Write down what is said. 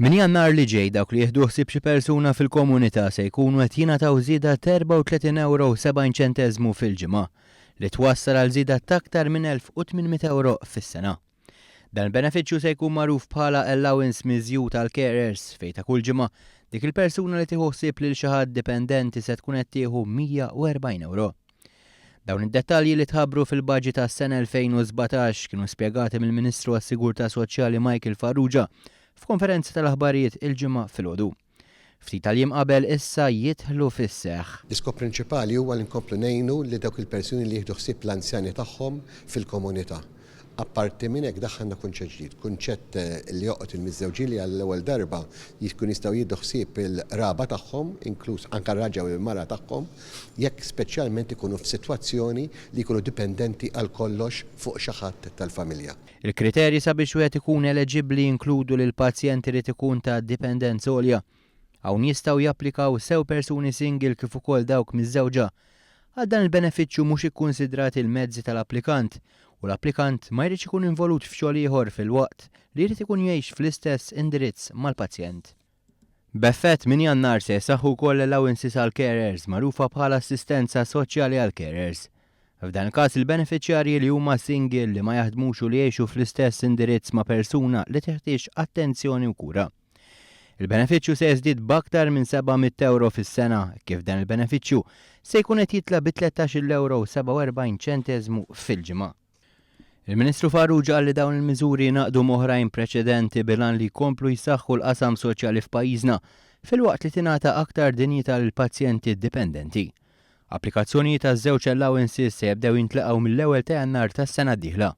Minn Jannar li ġej dawk li jieħdu ħsieb xi persuna fil-komunità se jkunu qed jingħataw żieda t'34 ewro u 70 ċenteżmu fil-ġimgħa, li twassal għal żieda t'aktar minn 1,800 ewro fis-sena. Dan il-benefiċċju se jkun magħruf bħala allowance miżjud għall-carers fejn ta' kull ġimgħa dik il-persuna li tieħu ħsieb lil xi ħadd dipendenti se tkun qed tieħu 140 ewro. Dawn id-dettalji li tħabbru fil-Baġit għas-sena 2017 kienu spjegati mill-Ministru għas-Sigurtà Soċjali Michael Farrugia f'konferenza tal-aħbarijiet il-Ġimgħa filgħodu. Ftit tal-jiem qabel issa jidħlu fis-seħħ. L-iskop prinċipali huwa li nkomplu ngħinu lil dawk il-persuni li jieħdu ħsieb l-anzjani tagħhom fil-komunità. Apparti minn hekk daħħalna kunċett ġdid, kunċett li jolqot il-miżżewġin li għall-ewwel darba jkunu jistgħu jieħdu ħsieb il-qraba tagħhom, inkluż anke r-raġel u l-mara tagħhom, jekk speċjalment ikunu f'sitwazzjoni li jkunu dipendenti għal kollox fuq xi ħadd tal-familja. Il-kriterji sabiex wieħed ikun eleġibbli jinkludu li l-pazjent irid ikun ta' dipendenza għolja. Hawn jistgħu japplikaw sew persuni single kif ukoll dawk miżżewġa. Għal dan il-benefiċċju mhux ikkunsidrati l-mezzi tal-applikant u l-applikant ma jridx ikun involut f'xogħol ieħor filwaqt li jrid ikun jgħix fl-istess indirizz mal-pazjent. B'effett minn Jannar se jsaħħu wkoll l-allowances għall-carers magħrufa bħala assistenza soċjali għall-carers. F'dan il-każ il-benefiċjarji li huma single li ma jaħdmux u li jgħixu fl-istess indirizz ma' persuna li teħtieġ attenzjoni u kura. Il-benefiċċju se jiżdied b'aktar minn 700 ewro fis-sena kif dan il-benefiċċju se jkun qed jitla' bi 13-il ewro u 47 ċenteżmu fil-ġimgħa. Il-Ministru Farrugia qal li dawn il-miżuri jingħaqdu m'oħrajn preċedenti bil-għan li jkomplu jsaħħu l-qasam soċjali f'pajjiżna filwaqt li tingħata aktar dinjità lill-pazjenti dipendenti. Applikazzjonijiet għaż-żewġ allowances se jibdew jintlaqgħu mill-ewwel ta' Jannar tas-sena d-dieħla.